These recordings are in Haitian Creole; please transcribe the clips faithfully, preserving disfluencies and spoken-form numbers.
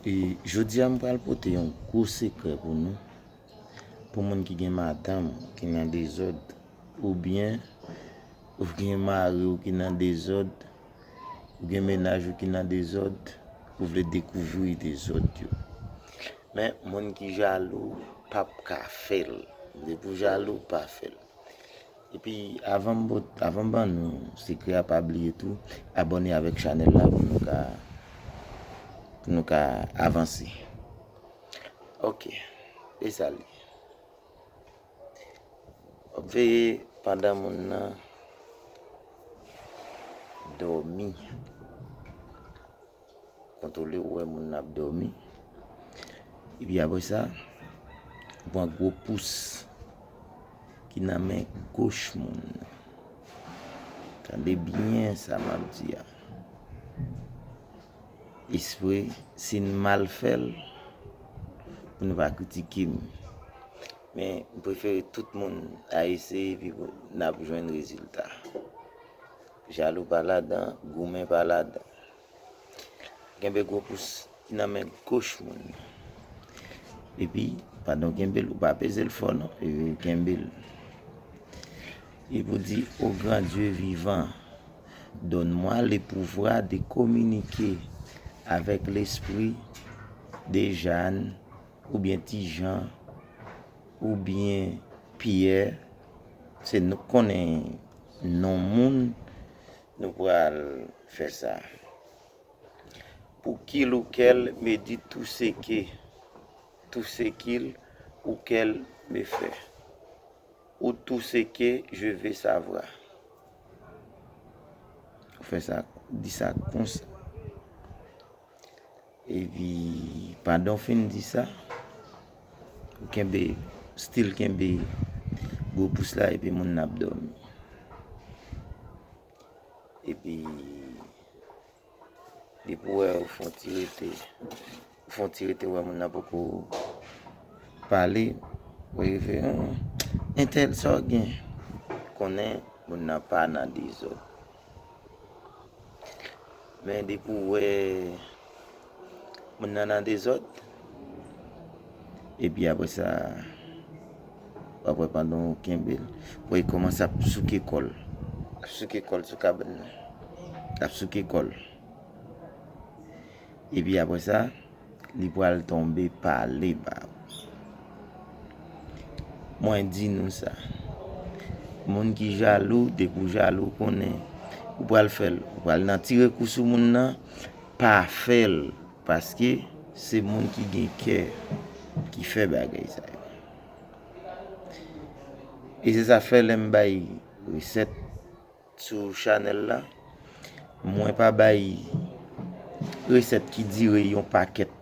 E jodi a m pral pote yon gwo sekrè pou nou, pou moun ki gen madanm ki nan dezòd, oubyen ou gen mari w ki nan dezòd, ou gen mennaj ou ki nan dezòd, ou vle dekouvri dezòd yo. Men moun ki jalou p ap ka fè l. Depi w jalou, pa fè l. Epi avan m bot- avan m ban nou sekrè a, pa bliye tou abòne avèk chanèl la pou nou ka pou nou ka avanse. Ok, e sa li. W ap veye pandan moun nan dòmi. Kontwole ou wè moun nan ap dòmi. Epi apre sa, ou pran gwo pous ki nan men goch moun nan. Tande byen sa m ap di a. Espre, si n mal fè l, pou nou pa kritike m. Men, m prefere tout moun a eseye, epi n ap jwenn rezilta. Jalou pa ladan, goumen pa ladan. Kenbe gwo pous ki nan men goch moun nan. Epi, pandan w kenbe l, ou pa peze l fò non, epi w kenbe l. Epi w di, Ô grand Dieu vivant, donne-moi le pouvoir de communiquer avec l'esprit de Jeanne, oubyen Ti Jan, oubyen Pyè. Se nou konnen non moun, nou pral fè sa. Pour qu'il ou qu'elle me dit tout ce que, tout ce qu'il ou qu'elle me fait, ou tout ce que je veux savoir. Ou fè sa, di sa konsa. Epi, pandan w fin di sa, ou kenbe, still kenbe gwo pous la, epi moun nan ap dòmi. Epi, depi w wè ou fè yon ti rete, ou fè yon ti rete, ou wè moun nan poko pale, ou rive, "Hmm, entèl, sa w gen?" Konnen moun nan pa nan dezòd. Men depi w wè moun nan nan dezòd, epi apre sa, w ap wè pandan w kenbe l, w wè l kòmanse ap souke kò l. Ap souke kò l sou kabann nan. Ap souke kò l. Epi apre sa, li pral tonbe pale ba ou. Mwen di nou sa. Moun ki jalou, depi w jalou, konnen ou pral fè l. Ou pral nan tire kou sou moun nan, pa fè l. Paske se moun ki gen kè ki fè bagay sa yo. E se sa fè lè m bay resèt sou chanèl la, mwen pa bay resèt ki dire yon pakèt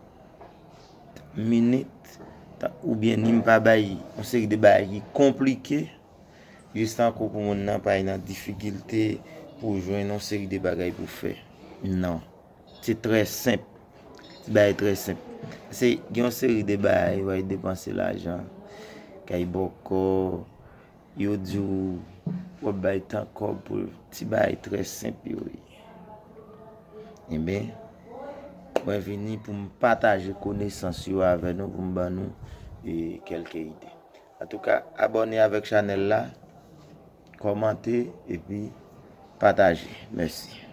minit, ta- oubyen ni m pa bay yon seri de bagay ki konplike, jis tankou pou moun nan pa nan difikilte pou jwenn yon seri de bagay pou fè. Non. Se trè senp. Ti bagay trè senp. Se gen yon seri de bagay, w al depanse lajan, kay bòkò, yo di w w ap bay tan kòb pou ti bagay trè senp yo ye. Enben, mwen vini pou m pataje konesans yo avè nou, pou m ban nou e, kèlke ide. Antouka, abòne avèk chanèl la, kòmante, epi pataje. Mèsi.